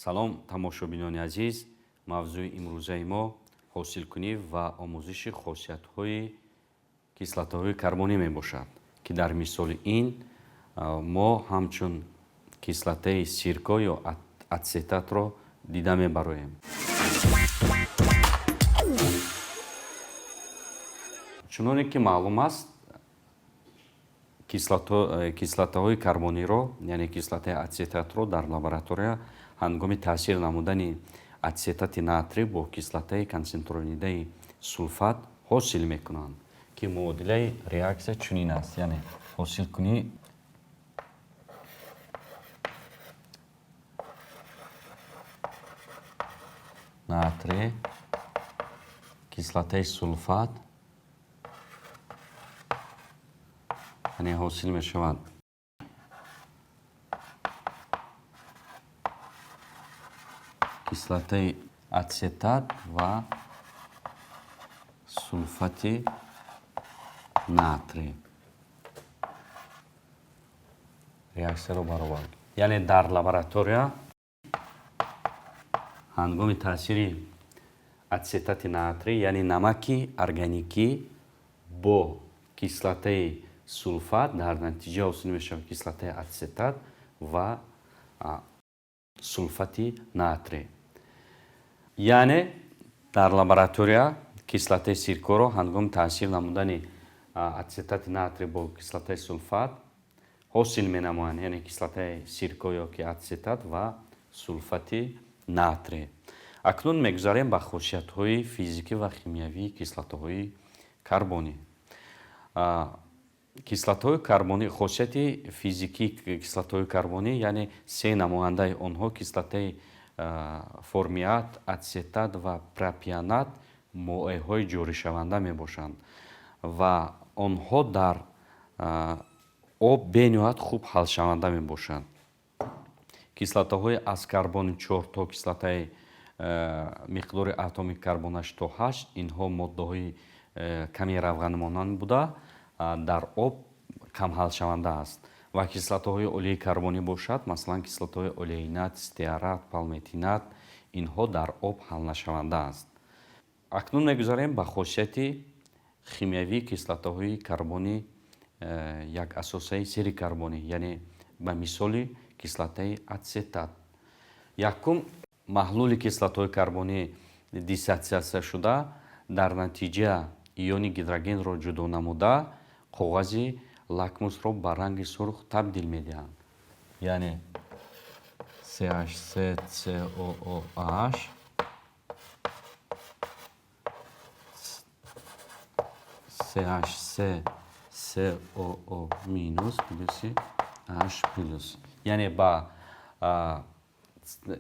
Салом, тамошобинони азиз. Мавзӯи имрӯзаи мо ҳосилкунӣ ва омӯзиши хосиятҳои кислотаҳои карбонӣ мебошад, ки дар мисоли ин мо ҳамчун кислотаи сирко ё ацетатро дида мебароем. Чуноне ки маълум аст, кислотаҳои карбониро, яъне кислотаи ацетатро дар лаборатория ҳангоми таъсир намудани ацетати натрий бо кислотаи консентронидаи сулфат ҳосил мекунанд, ки муодилаи реаксия чунин аст, яъне ҳосилкунӣ натрий кислотаи сулфат, яъне ҳосил мешавад кислотаи ацетат ва сулфати натрий. Реаксияро баровард, яъне дар лаборатория ҳангоми таъсири ацетати натрий, яъне намаки органикӣ, бо кислотаи сулфат дар натиҷа ҳосил мешавад кислотаи ацетат ва сулфати натрий. Яъне дар лаборатория кислотаи сиркоро ҳангоми таъсир намудани ацетати натрий бо кислотаи сулфат ҳосил менамоянд, яъне кислотаи сирко ё ки ацетат ва сулфати натрий. Акнун мегузарем ба хосиятҳои физикӣ ва химиявии кислотаҳои карбонӣ. Кислотаҳои карбонӣ, хосияти физикии кислотаҳои карбонӣ, яъне се намояндаи онҳо, кислотаи формиат, ацетат ва пропионат, моеъҳои ҷоришаванда мебошанд ва онҳо дар об бениҳоят хуб ҳалшаванда мебошанд. Кислотаҳои аз карбони 4 то кислотаи миқдори атоми карбонаш то 8, инҳо моддаҳои ками равғанмонанд буда, дар об камҳалшаванда аст. Ва кислотаҳои олии карбонӣ бошад, масалан кислотаҳои олеинат, стеарат, палмитинат, инҳо дар об ҳалнашаванда аст. Акнун мегузарем ба хосияти химиявии кислотаҳои карбони як асосаи серикарбонӣ, яъне ба мисоли кислотаи ацетат. Якум, маҳлули кислотаҳои карбонӣ диссотсиатсия шуда, дар натиҷа иони гидрогенро ҷудо намуда, коғази лакмусро ба ранги сурх табдил медиҳанд. Яъне CH3COOH CH3COO минус плюси H плюс, яъне ба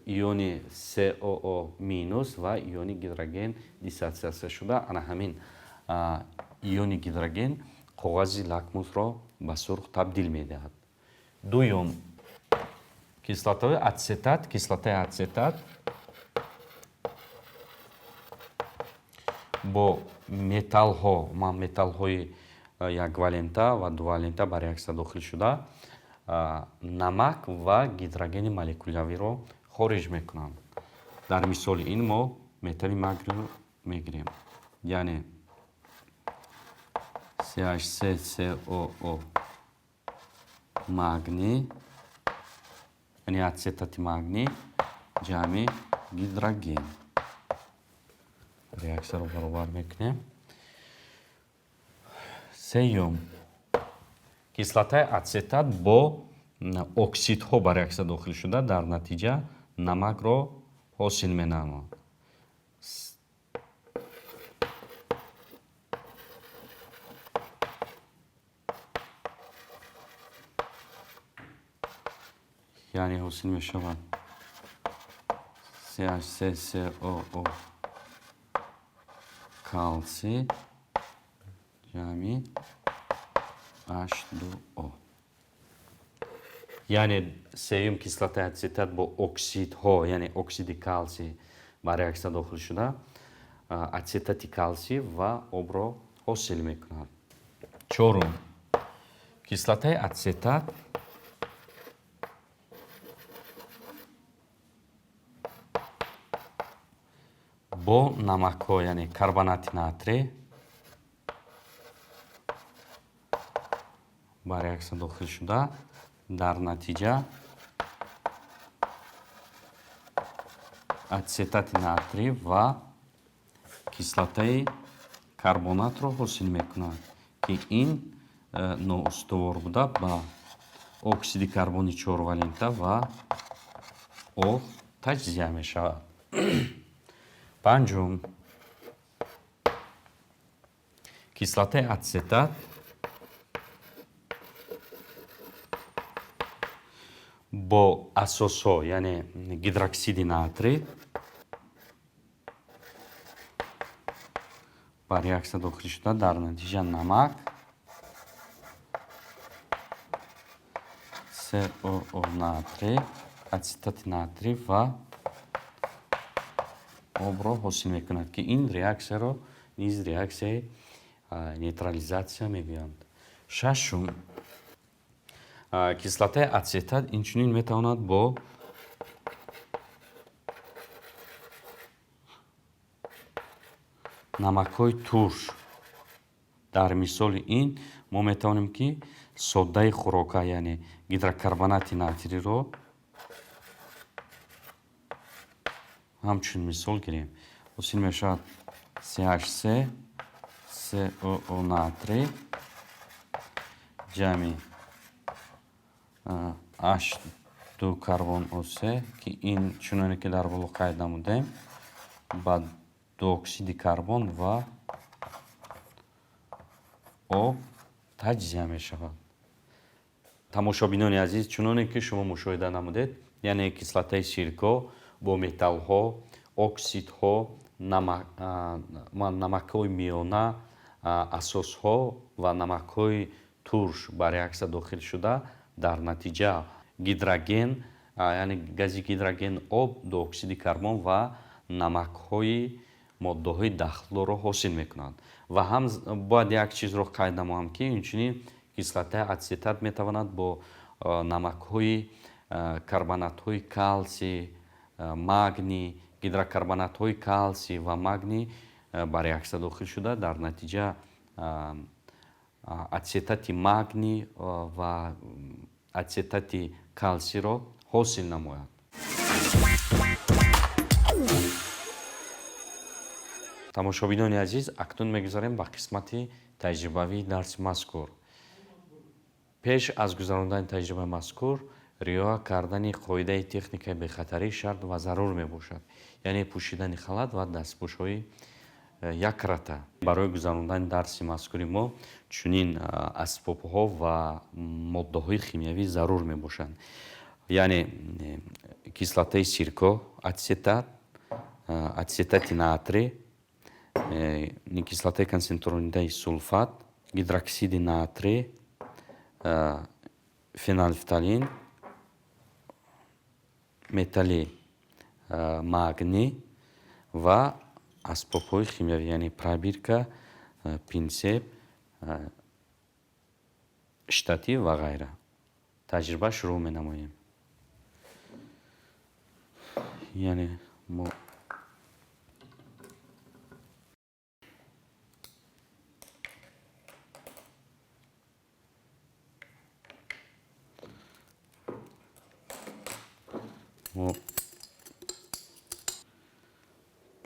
иони COO минус ва иони гидроген диссотсиатсия шуда, ана ҳамин иони гидроген коғази лакмусро ба сурх табдил медиҳад. Дуюм, кислотаҳои ацетат, кислотаи ацетат бо металлҳо, ман металлҳои яквалента ва дувалента ба реаксия дохил шуда, намак ва гидрогени молекулявиро хориҷ мекунанд. Дар мисоли ин мо металли магнийро мегирем, яъне CH3COO магний, яъне ацетати магний ҷамъи гидроген. Реаксияро баробар мекунем. Сеюм, кислотаи ацетат бо оксидҳо ба реаксия дохил шуда, дар натиҷа намакро ҳосил менамояд. Яъне ҳосил мешавад CH3COO калсий ҷамъи H2O. Яъне сеюм, кислотаи ацетат бо оксидҳо, яъне оксиди калсий ба реаксия дохил шуда, ацетати калсий ва обро ҳосил мекунад. Чорум, кислотаи ацетат Бо намакҳо, яъне карбонати натрий ба реаксия дохил шуда, дар натиҷа ацетати натрий ва кислотаи карбонатро ҳосил мекунад, ки ин ноустувор буда, ба оксиди карбони чорвалента ва об таҷзия мешавад. Панҷум, кислотаи ацетат бо асосҳо, яъне гидроксиди натрий ба реаксия дохил шуда, дар натиҷа намак COO натрий, ацетати натрий ва обро ҳосил мекунад, ки ин реаксияро низ реаксияи нейтрализатсия мегӯянд. Шашум, кислотаи ацетат инчунин метавонад бо намакҳои турш, дар мисоли ин мо метавонем, ки соддаи хӯрока, яъне гидрокарбонати натриро ҳамчун мисол гирем. Ҳосил мешавад CH3 COO натрий ҷамъи H2 карбон O3, ки ин, чуноне ки дар боло қайд намудем, ба дуоксиди карбон ва об таҷзия мешавад. Тамошобинони азиз, чуноне ки шумо мушоҳида намудед, яъне кислотаи сирко бо металлҳо, оксидҳо, намакҳои миёна, асосҳо ва намакҳои турш ба реаксия дохил шуда, дар натиҷа гидроген, яъне гази гидроген, об, дуоксиди карбон ва намакҳои моддаҳои дахлдорро ҳосил мекунанд. Ва ҳам бояд як чизро қайд намоям, ки инчунин кислотаи ацетат метавонад бо намакҳои карбонатҳои калсий, магний, гидрокарбонатҳои калсий ва магний ба реаксия дохил шуда, дар натиҷа ацетати магний ва ацетати калсийро ҳосил намояд. Тамошобинони азиз, акнун мегузарем ба қисмати таҷрибавии дарси мазкур. Пеш аз гузарондани таҷрибаи мазкур риоя кардани қоидаи техникаи бехатарӣ шарт ва зарур мебошад, яъне пӯшидани халат ва дастпӯшҳои якрата. Барои гузарондани дарси мазкури мо чунин асбобҳо ва моддаҳои химиявӣ зарур мебошанд, яъне кислотаи сирко, ацетат, ацетати натрий, кислотаи консентронидаи сулфат, гидроксиди натрий, фенолфталин, металли магний ва асбобҳои химиявӣ, яъне пробирка, пинсет, штатив ва ғайра. Таҷриба шурӯъ менамоем. Яъне мо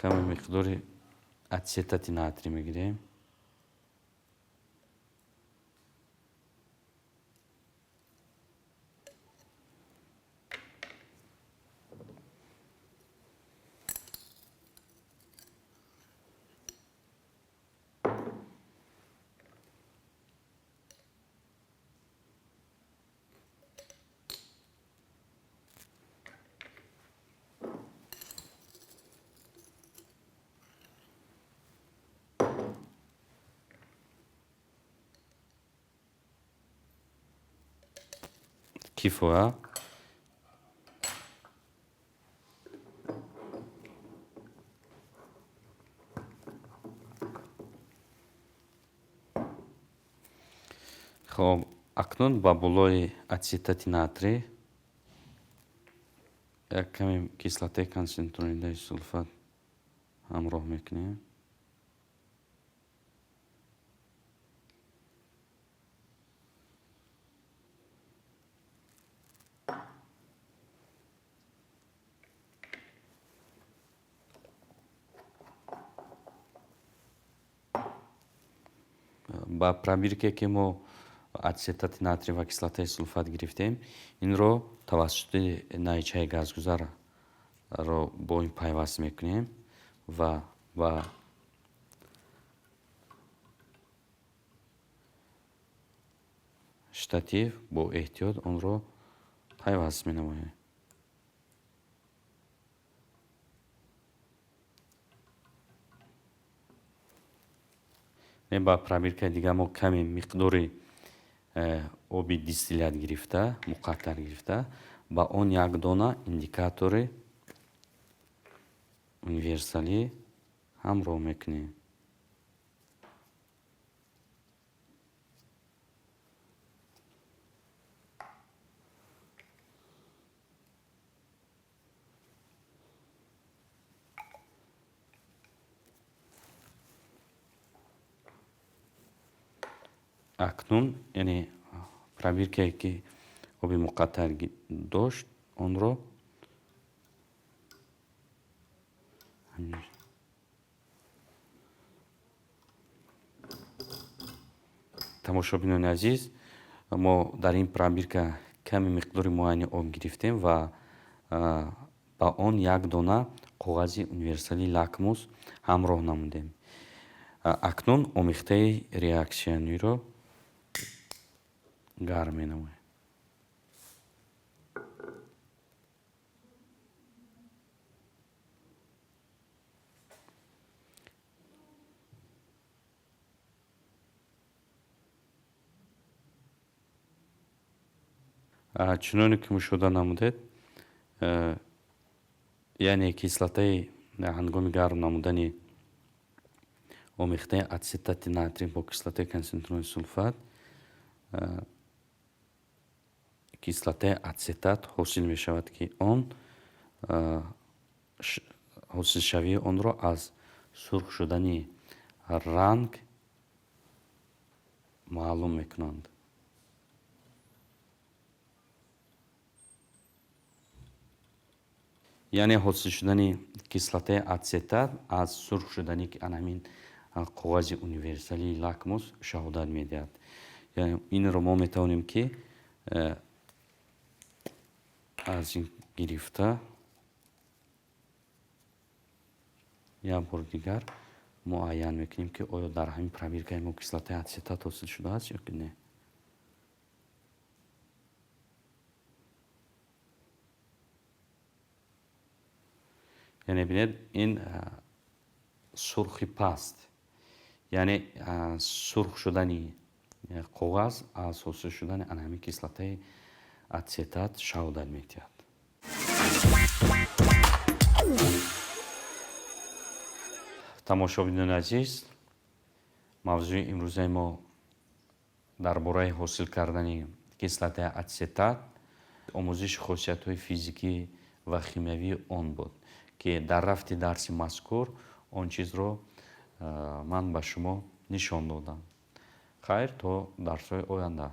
каме миқдори ацетати натрий мегирем. Кифоя. Хоб, акнун ба болои ацетати натрий як каме кислотаи консентронидаи сулфат. ҳамроҳ мекунем. Ба пробирке, ки мо ацетати натрий ва кислотаи сулфат гирифтем, инро тавассути найчаи газгузарро бо ин пайваст мекунем ва ба штатив бо эҳтиёт онро пайваст менамоем. Ба пробиркаи дигар мо каме миқдори оби дистиллят гирифта, муқаттар гирифта, ба он як дона индикатори универсалӣ ҳамроҳ мекунем. Акнун, яъне пробиркае, ки оби муқаттар дошт, онро тамошобинони азиз, мо дар ин пробирка ками миқдори муайяни об гирифтем ва ба он як дона коғази универсалии лакмус ҳамроҳ намудем. Акнун омехтаи реаксияниро гарм менамоем. Чуноне ки мушоҳида намудед, яъне кислотаи ҳангоми гарм намудани омехтаи ацетати натрий бо кислотаи консентрони сулфат кислотаи ацетат ҳосил мешавад, ки он ҳосилшавии онро аз сурх шудани ранг маълум мекунанд. Яъне ҳосил шудани кислотаи ацетат аз сурх шудани ана ҳамин коғази универсалии лакмус шаҳодат медиҳад. Яъне инро мо метавонем, ки аз ин гирифта як бор дигар муайян мекунем, ки оё дар ҳамин пробиркаи мо кислотаи ацетат ҳосил шудааст ё ки не. Яъне бинед, ин сурхи паст, яъне сурх шудани коғаз аз ҳосил шудани ана ҳамин кислотаи ацетат шаҳодат медиҳад. Тамошобинони азиз, мавзӯи имрӯзаи мо дар бораи ҳосил кардани кислотаи ацетат, омӯзиши хосиятҳои физикӣ ва химиявии он буд, ки дар рафти дарси мазкур он чизро ман ба шумо нишон додам. Хайр, то дарсҳои оянда.